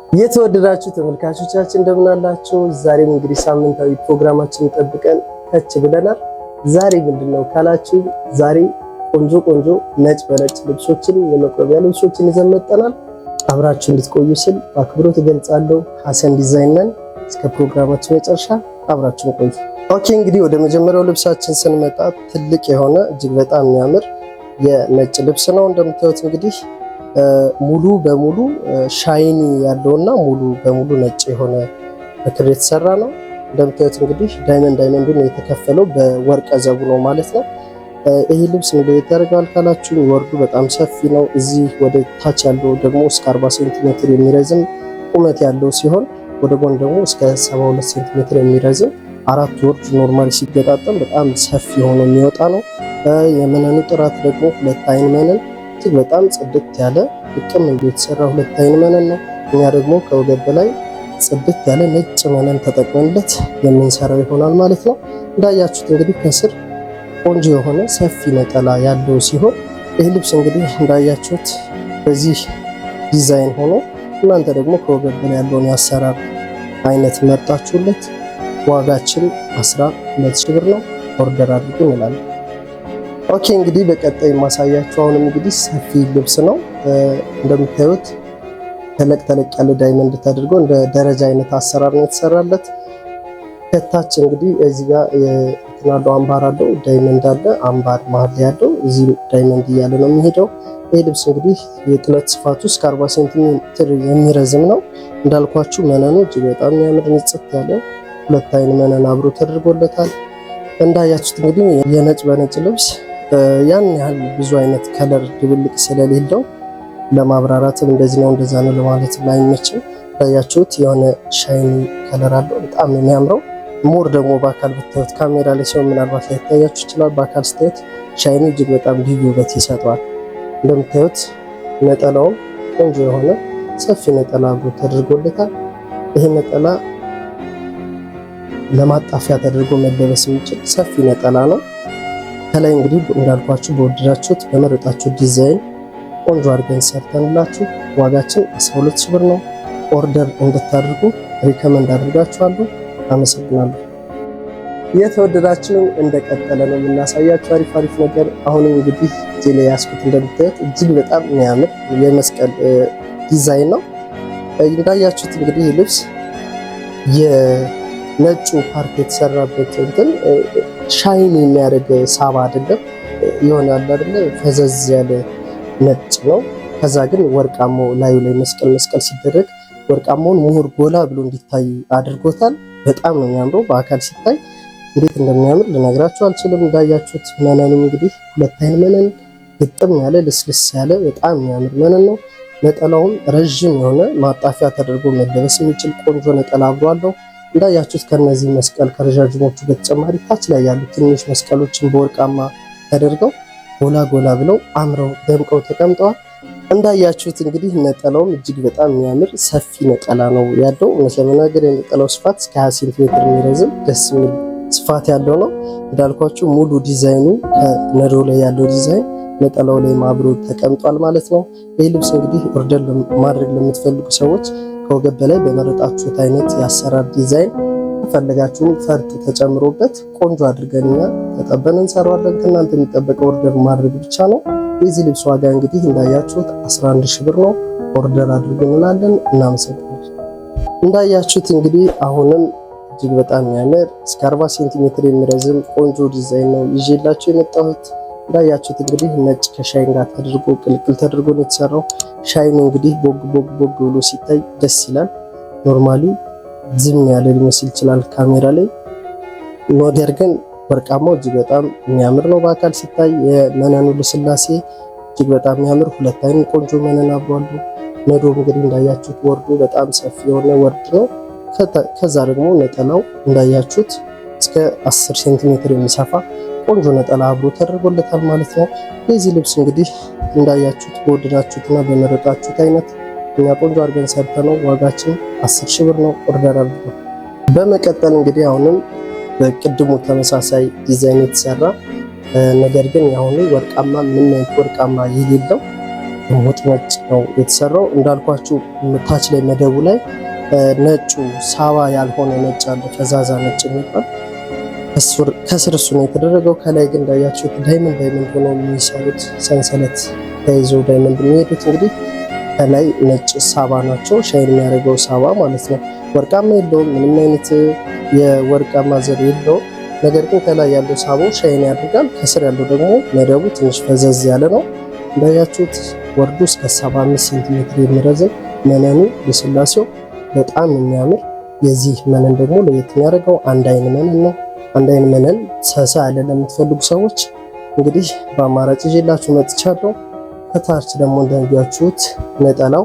የተወደዳችሁ ተመልካቾቻችን እንደምን አላችሁ? ዛሬም እንግዲህ ሳምንታዊ ፕሮግራማችንን ጠብቀን ከች ብለናል። ዛሬ ምንድነው ካላችሁ ዛሬ ቆንጆ ቆንጆ ነጭ በነጭ ልብሶችን የመቁረቢያ ልብሶችን ይዘን መጥተናል። አብራችሁ እንድትቆዩ ስል በአክብሮት እገልጻለሁ። ሀሰን ዲዛይን ነን። እስከ ፕሮግራማችን መጨረሻ አብራችሁን ቆዩ። Okay፣ እንግዲህ ወደ መጀመሪያው ልብሳችን ስንመጣ ትልቅ የሆነ እጅግ በጣም የሚያምር የነጭ ልብስ ነው። እንደምታዩት እንግዲህ ሙሉ በሙሉ shiny ያለውና ሙሉ በሙሉ ነጭ የሆነ በክር የተሰራ ነው። እንደምታዩት እንግዲህ diamond diamond ኡን የተከፈለው በወርቀ ዘቡ ነው ማለት ነው። ይህ ልብስ እንዴት ያደርገዋል ካላችሁ ወርዱ በጣም ሰፊ ነው። እዚህ ወደ ታች ያለው ደግሞ እስከ 40 ሴንቲሜትር የሚረዝም ቁመት ያለው ሲሆን ወደ ጎን ደግሞ እስከ 72 ሴንቲሜትር የሚረዝም አራት ወርድ normal ሲገጣጠም በጣም ሰፊ ሆኖ የሚወጣ ነው። የመነኑ ጥራት ደግሞ ሁለት አይን መነን እጅግ በጣም ጽድት ያለ ልቅም ብሎ የተሰራ ሁለት አይን መነን ነው። እኛ ደግሞ ከወገብ በላይ ጽድት ያለ ነጭ መነን ተጠቅመንለት የምንሰራው ይሆናል ማለት ነው። እንዳያችሁት እንግዲህ ከስር ቆንጆ የሆነ ሰፊ ነጠላ ያለው ሲሆን ይህ ልብስ እንግዲህ እንዳያችሁት በዚህ ዲዛይን ሆኖ እናንተ ደግሞ ከወገብ በላይ ያለውን የአሰራር አይነት መርጣችሁለት ዋጋችን 12 ሺህ ብር ነው። Order አድርጉ እንላለን። Okay፣ እንግዲህ በቀጣይ የማሳያችሁ አሁንም እንግዲህ ሰፊ ልብስ ነው። እንደምታዩት ተለቅ ተለቅ ያለ diamond ተደርጎ እንደ ደረጃ አይነት አሰራር ነው የተሰራለት። ከታች እንግዲህ እዚህ ጋር እንትን አለው፣ አምባር አለው፣ diamond አለ፣ አምባር መሀል ላይ ያለው እዚህ diamond እያለ ነው የሚሄደው። ይህ ልብስ እንግዲህ የጥለት ስፋቱ እስከ 40 ሴንቲሜትር የሚረዝም ነው። እንዳልኳችሁ መነኑ እጅግ በጣም የሚያምር ንጽት ያለ ሁለት አይን መነን አብሮ ተደርጎለታል። እንዳያችሁት እንግዲህ የነጭ በነጭ ልብስ ያን ያህል ብዙ አይነት color ድብልቅ ስለሌለው ለማብራራትም እንደዚህ ነው እንደዛ ነው ለማለትም አይመችም። እንዳያችሁት የሆነ shiny color አለው፣ በጣም ነው የሚያምረው። More ደግሞ በአካል ብታዩት ካሜራ ላይ ሲሆን ምናልባት ላይታያችሁ ይችላል። በአካል ስታዩት shiny እጅግ በጣም ልዩ ውበት ይሰጠዋል። እንደምታዩት ነጠላውም ቆንጆ የሆነ ሰፊ ነጠላ አብሮ ተደርጎለታል። ይህ ነጠላ ለማጣፊያ ተደርጎ መለበስ የሚችል ሰፊ ነጠላ ነው። ከላይ እንግዲህ እንዳልኳችሁ በወደዳችሁት በመረጣችሁት ዲዛይን ቆንጆ አድርገን ሰርተንላችሁ ዋጋችን 12 ሺህ ብር ነው። Order እንድታደርጉ recommend አድርጋችኋለሁ። አመሰግናለሁ። የተወደዳችሁ እንደቀጠለ ነው የምናሳያችሁ አሪፍ አሪፍ ነገር። አሁንም እንግዲህ እጄ ላይ ያዝኩት እንደምታዩት እጅግ በጣም የሚያምር የመስቀል ዲዛይን ነው። እንዳያችሁት እንግዲህ ልብስ የነጩ part የተሰራበት እንትን shine የሚያደርግ ሳባ አይደለም፣ የሆነ ያለ አይደለ ፈዘዝ ያለ ነጭ ነው። ከዛ ግን ወርቃማው ላዩ ላይ መስቀል መስቀል ሲደረግ ወርቃማውን ምሁር ጎላ ብሎ እንዲታይ አድርጎታል። በጣም ነው የሚያምረው። በአካል ሲታይ እንዴት እንደሚያምር ልነግራችሁ አልችልም። እንዳያችሁት መነኑ እንግዲህ ሁለት አይን መነን ግጥም ያለ ልስልስ ያለ በጣም የሚያምር መነን ነው። ነጠላውም ረዥም የሆነ ማጣፊያ ተደርጎ መለበስ የሚችል ቆንጆ ነጠላ አብሮ አለው። እንዳያችሁት ከነዚህ መስቀል ከረዣዥሞቹ በተጨማሪ ታች ላይ ያሉ ትንሽ መስቀሎችን በወርቃማ ተደርገው ጎላ ጎላ ብለው አምረው ደምቀው ተቀምጠዋል። እንዳያችሁት እንግዲህ ነጠላውም እጅግ በጣም የሚያምር ሰፊ ነጠላ ነው ያለው። እውነት ለመናገር የነጠላው ስፋት እስከ 20 ሴንቲሜትር የሚረዝም ደስ የሚል ስፋት ያለው ነው። እንዳልኳችሁ ሙሉ ዲዛይኑ ከነዶ ላይ ያለው ዲዛይን ነጠላው ላይ አብሮ ተቀምጧል ማለት ነው። ይህ ልብስ እንግዲህ order ማድረግ ለምትፈልጉ ሰዎች ከወገብ በላይ በመረጣችሁት አይነት የአሰራር ዲዛይን ከፈለጋችሁም ፈርጥ ተጨምሮበት ቆንጆ አድርገን እኛ ተጠበን እንሰራዋለን። ከእናንተ የሚጠበቀው order ማድረግ ብቻ ነው። የዚህ ልብስ ዋጋ እንግዲህ እንዳያችሁት 11 ሺህ ብር ነው። Order አድርጉ እንላለን። እናመሰግናለን። እንዳያችሁት እንግዲህ አሁንም እጅግ በጣም የሚያምር እስከ 40 ሴንቲሜትር የሚረዝም ቆንጆ ዲዛይን ነው ይዤላችሁ የመጣሁት። እንዳያችሁት እንግዲህ ነጭ ከ shine ጋር ተደርጎ ቅልቅል ተደርጎ ነው የተሰራው። Shine ኡ እንግዲህ ቦግ ቦግ ቦግ ብሎ ሲታይ ደስ ይላል። Normally ዝም ያለ ሊመስል ይችላል ካሜራ ላይ፣ ነገር ግን ወርቃማው እጅግ በጣም የሚያምር ነው በአካል ሲታይ። የመነኑ ልስላሴ እጅግ በጣም የሚያምር ሁለት አይን ቆንጆ መነን አብሮ አለው። ነዶ እንግዲህ እንዳያችሁት ወርዱ በጣም ሰፊ የሆነ ወርድ ነው። ከዛ ደግሞ ነጠላው እንዳያችሁት እስከ 10 ሴንቲሜትር የሚሰፋ ቆንጆ ነጠላ አብሮ ተደርጎለታል ማለት ነው። የዚህ ልብስ እንግዲህ እንዳያችሁት በወደዳችሁትና በመረጣችሁት አይነት እኛ ቆንጆ አድርገን ሰርተነው ዋጋችን 10 ሺህ ብር ነው። Order አድርጉ። በመቀጠል እንግዲህ አሁንም በቅድሙ ተመሳሳይ ዲዛይን የተሰራ ነገር ግን የአሁኑ ወርቃማ ምንም አይነት ወርቃማ የሌለው ልሙጥ ነጭ ነው የተሰራው። እንዳልኳችሁ ታች ላይ መደቡ ላይ ነጩ ሳባ ያልሆነ ነጭ አለ፣ ፈዛዛ ነጭ የሚባል ከስር እሱ ነው የተደረገው። ከላይ ግን እንዳያችሁት diamond diamond ሆነው የሚሰሩት ሰንሰለት ተይዘው diamond የሚሄዱት እንግዲህ ከላይ ነጭ ሳባ ናቸው። Shine የሚያደርገው ሳባ ማለት ነው። ወርቃማ የለውም፣ ምንም አይነት የወርቃማ ዘር የለውም። ነገር ግን ከላይ ያለው ሳባው shine ያደርጋል። ከስር ያለው ደግሞ መደቡ ትንሽ ፈዘዝ ያለ ነው። እንዳያችሁት ወርዱ እስከ 75 ሴንቲሜትር የሚረዝም፣ መነኑ ልስላሴው በጣም የሚያምር። የዚህ መነን ደግሞ ለየት የሚያደርገው አንድ አይን መነን ነው። አንድ አይን መነን ሰሳ ያለ ለምትፈልጉ ሰዎች እንግዲህ በአማራጭ ይዤላችሁ መጥቻለሁ። ከታች ደግሞ እንዳያችሁት ነጠላው፣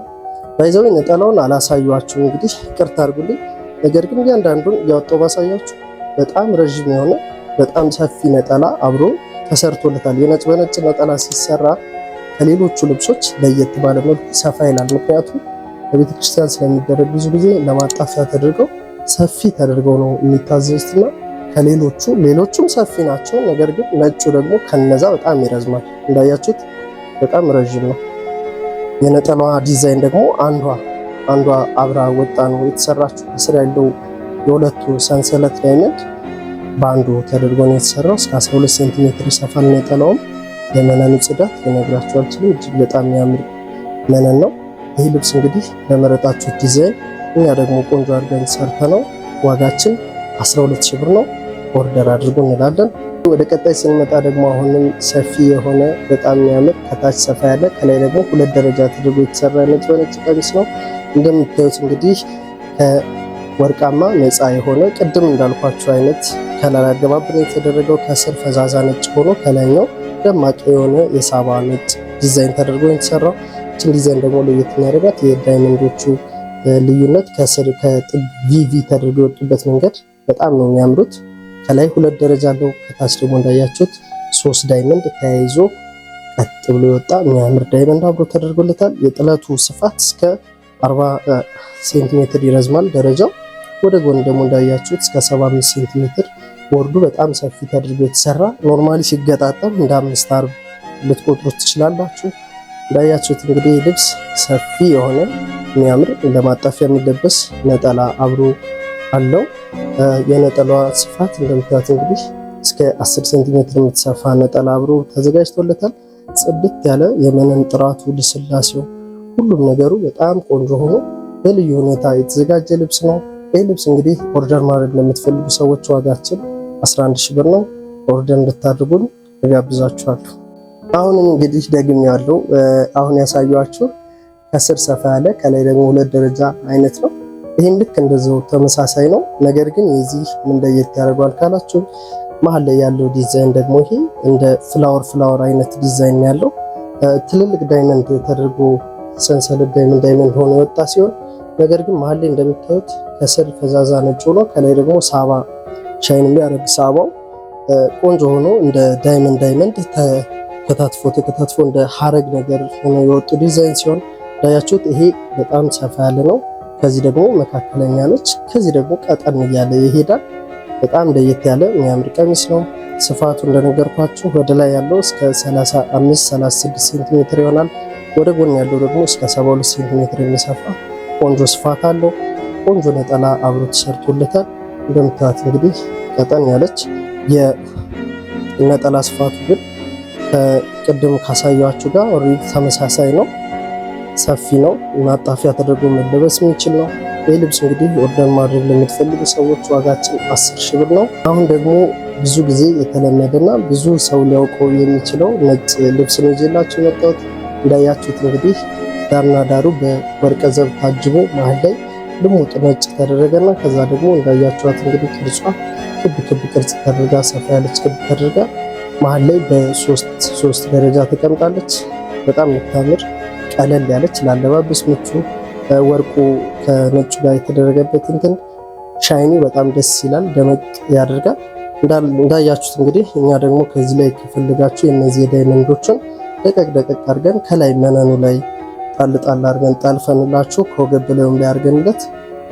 by the way ነጠላውን አላሳያችሁም፣ እንግዲህ ይቅርታ አድርጉልኝ። ነገር ግን እያንዳንዱን እያወጣሁ ባሳያችሁ በጣም ረዥም የሆነ በጣም ሰፊ ነጠላ አብሮ ተሰርቶለታል። የነጭ በነጭ ነጠላ ሲሰራ ከሌሎቹ ልብሶች ለየት ባለ መልኩ ሰፋ ይላል። ምክንያቱም በቤተ ክርስቲያን ስለሚደረግ ብዙ ጊዜ ለማጣፊያ ተደርገው ሰፊ ተደርገው ነው የሚታዘዙትና ከሌሎቹ፣ ሌሎቹም ሰፊ ናቸው። ነገር ግን ነጩ ደግሞ ከነዛ በጣም ይረዝማል። እንዳያችሁት በጣም ረዥም ነው። የነጠላዋ ዲዛይን ደግሞ አንዷ አንዷ አብራ ወጣ ነው የተሰራችው። ከስር ያለው የሁለቱ ሰንሰለት diamond በአንዱ ተደርጎ ነው የተሰራው። እስከ 12 ሴንቲሜትር ይሰፋል ነጠላውም። የመነኑ ጽዳት ልነግራችሁ አልችልም። እጅግ በጣም የሚያምር መነን ነው። ይህ ልብስ እንግዲህ በመረጣችሁት ዲዛይን እኛ ደግሞ ቆንጆ አድርገን ሰርተነው ዋጋችን 12 ሺህ ብር ነው። Order አድርጉ እንላለን። ወደ ቀጣይ ስንመጣ ደግሞ አሁንም ሰፊ የሆነ በጣም የሚያምር፣ ከታች ሰፋ ያለ ከላይ ደግሞ ሁለት ደረጃ ተደርጎ የተሰራ ነጭ በነጭ ቀሚስ ነው። እንደምታዩት እንግዲህ ከወርቃማ ነፃ የሆነ ቅድም እንዳልኳችሁ አይነት color አገባብ ነው የተደረገው። ከስር ፈዛዛ ነጭ ሆኖ ከላይኛው ደማቅ የሆነ የሳባ ነጭ ዲዛይን ተደርጎ የተሰራው። ይችን ዲዛይን ደግሞ ለየት የሚያደርጋት የ diamond ኦቹ ልዩነት ከስር ከጥግ VV ተደርጎ የወጡበት መንገድ በጣም ነው የሚያምሩት። ከላይ ሁለት ደረጃ አለው። ከታች ደግሞ እንዳያችሁት ሶስት diamond ተያይዞ ቀጥ ብሎ የወጣ የሚያምር diamond አብሮ ተደርጎለታል። የጥለቱ ስፋት እስከ 40 ሴንቲሜትር ይረዝማል ደረጃው። ወደ ጎን ደግሞ እንዳያችሁት እስከ 75 ሴንቲሜትር ወርዱ በጣም ሰፊ ተደርጎ የተሰራ፣ normally ሲገጣጠም እንደ አምስት አርብ ልትቆጥሩት ትችላላችሁ። እንዳያችሁት እንግዲህ ልብስ ሰፊ የሆነ የሚያምር ለማጣፊያ የሚለበስ ነጠላ አብሮ አለው። የነጠላዋ ስፋት እንደምታዩት እንግዲህ እስከ 10 ሴንቲሜትር የምትሰፋ ነጠላ አብሮ ተዘጋጅቶለታል። ጽድት ያለ የመነን ጥራቱ፣ ልስላሴው፣ ሁሉም ነገሩ በጣም ቆንጆ ሆኖ በልዩ ሁኔታ የተዘጋጀ ልብስ ነው። ይህ ልብስ እንግዲህ order ማድረግ ለምትፈልጉ ሰዎች ዋጋችን 11 ሺህ ብር ነው። Order እንድታደርጉን እጋብዛችኋለሁ። አሁንም እንግዲህ ደግም ያለው አሁን ያሳየኋችሁ ከስር ሰፋ ያለ ከላይ ደግሞ ሁለት ደረጃ አይነት ነው። ይህም ልክ እንደዛው ተመሳሳይ ነው። ነገር ግን የዚህ ምን ለየት ያደርገዋል ካላችሁ መሀል ላይ ያለው ዲዛይን ደግሞ ይሄ እንደ flower flower አይነት ዲዛይን ያለው ትልልቅ diamond ተደርጎ ሰንሰለት diamond diamond ሆኖ የወጣ ሲሆን ነገር ግን መሀል ላይ እንደምታዩት ከስር ፈዛዛ ነጭ ሆኖ ከላይ ደግሞ ሳባ shine የሚያደርግ ሳባው ቆንጆ ሆኖ እንደ diamond diamond ተከታትፎ ተከታትፎ እንደ ሀረግ ነገር ሆኖ የወጡ ዲዛይን ሲሆን እንዳያችሁት ይሄ በጣም ሰፋ ያለ ነው። ከዚህ ደግሞ መካከለኛ ነች። ከዚህ ደግሞ ቀጠን እያለ ይሄዳል። በጣም ለየት ያለ የሚያምር ቀሚስ ነው። ስፋቱ እንደነገርኳችሁ ወደ ላይ ያለው እስከ 35 36 ሴንቲሜትር ይሆናል። ወደ ጎን ያለው ደግሞ እስከ 72 ሴንቲሜትር የሚሰፋ ቆንጆ ስፋት አለው። ቆንጆ ነጠላ አብሮ ተሰርቶለታል። እንደምታዩት እንግዲህ ቀጠን ያለች የነጠላ ስፋቱ ግን ከቅድም ካሳያችሁ ጋር already ተመሳሳይ ነው። ሰፊ ነው። ማጣፊያ ተደርጎ መለበስ የሚችል ነው። ይህ ልብስ እንግዲህ order ማድረግ ለምትፈልጉ ሰዎች ዋጋችን 10 ሺህ ብር ነው። አሁን ደግሞ ብዙ ጊዜ የተለመደና ብዙ ሰው ሊያውቀው የሚችለው ነጭ ልብስ ነው ይዤላችሁ የመጣሁት። እንዳያችሁት እንግዲህ ዳርና ዳሩ በወርቀ ዘብ ታጅቦ መሀል ላይ ልሙጥ ነጭ ተደረገና ከዛ ደግሞ እንዳያችኋት እንግዲህ ቅርጿ ክብ ክብ ቅርጽ ተደርጋ፣ ሰፋ ያለች ክብ ተደርጋ መሀል ላይ በሶስት ሶስት ደረጃ ተቀምጣለች። በጣም የምታምር ቀለል ያለች ላለባበስ ምቹ፣ ወርቁ ከነጩ ጋር የተደረገበት እንትን shiny በጣም ደስ ይላል፣ ደመቅ ያደርጋል። እንዳያችሁት እንግዲህ እኛ ደግሞ ከዚህ ላይ ከፈለጋችሁ የነዚህ የ diamond ኦችን ደቀቅ ደቀቅ አድርገን ከላይ መነኑ ላይ ጣል ጣል አድርገን ጠልፈንላችሁ ከወገብ በላዩም ላይ አድርገንለት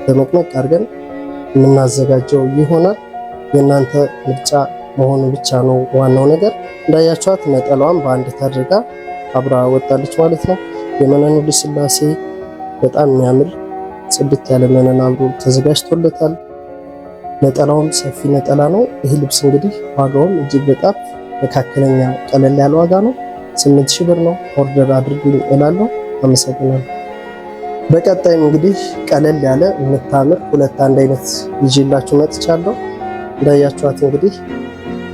ደመቅመቅ አድርገን የምናዘጋጀው ይሆናል። የእናንተ ምርጫ መሆኑ ብቻ ነው ዋናው ነገር። እንዳያችኋት ነጠላዋን በአንድ ተደርጋ አብራ ወጣለች ማለት ነው። የመነኑ ልስላሴ በጣም የሚያምር ጽድት ያለ መነን አብሮ ተዘጋጅቶለታል። ነጠላውም ሰፊ ነጠላ ነው። ይህ ልብስ እንግዲህ ዋጋውም እጅግ በጣም መካከለኛ ቀለል ያለ ዋጋ ነው። 8000 ብር ነው። Order አድርጉኝ እላለሁ። አመሰግናለሁ። በቀጣይም እንግዲህ ቀለል ያለ የምታምር ሁለት አንድ አይነት ይዤላችሁ መጥቻለሁ። እንዳያችኋት እንግዲህ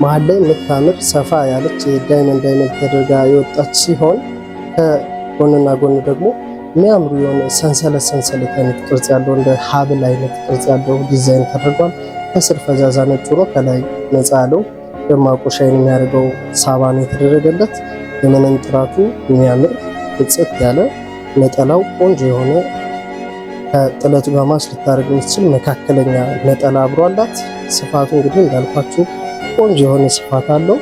መሀል ላይ የምታምር ሰፋ ያለች የ diamond diamond ተደርጋ የወጣች ሲሆን ከጎንና ጎን ደግሞ የሚያምሩ የሆነ ሰንሰለት ሰንሰለት አይነት ቅርጽ ያለው፣ እንደ ሀብል አይነት ቅርጽ ያለው ዲዛይን ተደርጓል። ከስር ፈዛዛ ነጭ ሆኖ ከላይ ነፃ ያለው ደማቁ shine የሚያደርገው ሳባ ነው የተደረገለት። የመነን ጥራቱ የሚያምር ፍጽት ያለ፣ ነጠላው ቆንጆ የሆነ፣ ከጥለቱ ጋር match ልታደርግ የምትችል መካከለኛ ነጠላ አብሮ አላት። ስፋቱ እንግዲህ እንዳልኳችሁ ቆንጆ የሆነ ስፋት አለው።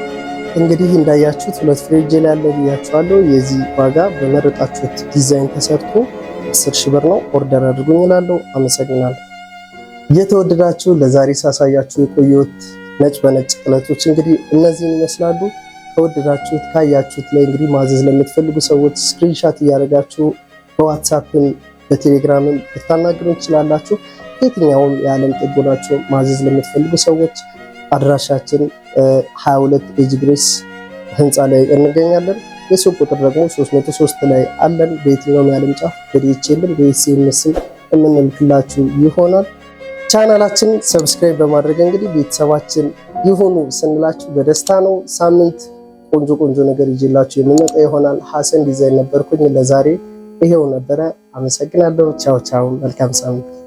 እንግዲህ እንዳያችሁት ሁለት ፍሬ እጄ ላይ ያለው ብያችኋለሁ። የዚህ ዋጋ በመረጣችሁት ዲዛይን ተሰርቶ 10,000 ብር ነው። Order አድርጉኝ እላለሁ። አመሰግናለሁ። እየተወደዳችሁ ለዛሬ ሳሳያችሁ የቆየሁት ነጭ በነጭ ጥለቶች እንግዲህ እነዚህን ይመስላሉ። ከወደዳችሁት፣ ካያችሁት ላይ እንግዲህ ማዘዝ ለምትፈልጉ ሰዎች screenshot እያደረጋችሁ በዋትሳፕም በቴሌግራምም ልታናግሩ ትችላላችሁ። የትኛውም የዓለም ጥግ ሆናችሁ ማዘዝ ለምትፈልጉ ሰዎች አድራሻችን 22 ኤጅ ግሬስ ህንፃ ላይ እንገኛለን። የሱቅ ቁጥር ደግሞ 303 ላይ አለን። በየትኛውም የዓለም ጫፍ በዲኤችኤልም በኤስኤምኤስም የምንልክላችሁ ይሆናል። ቻናላችን subscribe በማድረግ እንግዲህ ቤተሰባችን ይሁኑ ስንላችሁ በደስታ ነው። ሳምንት ቆንጆ ቆንጆ ነገር ይዤላችሁ የምመጣ ይሆናል። ሀሰን ዲዛይን ነበርኩኝ። ለዛሬ ይሄው ነበረ። አመሰግናለሁ። ቻው ቻው። መልካም ሳምንት።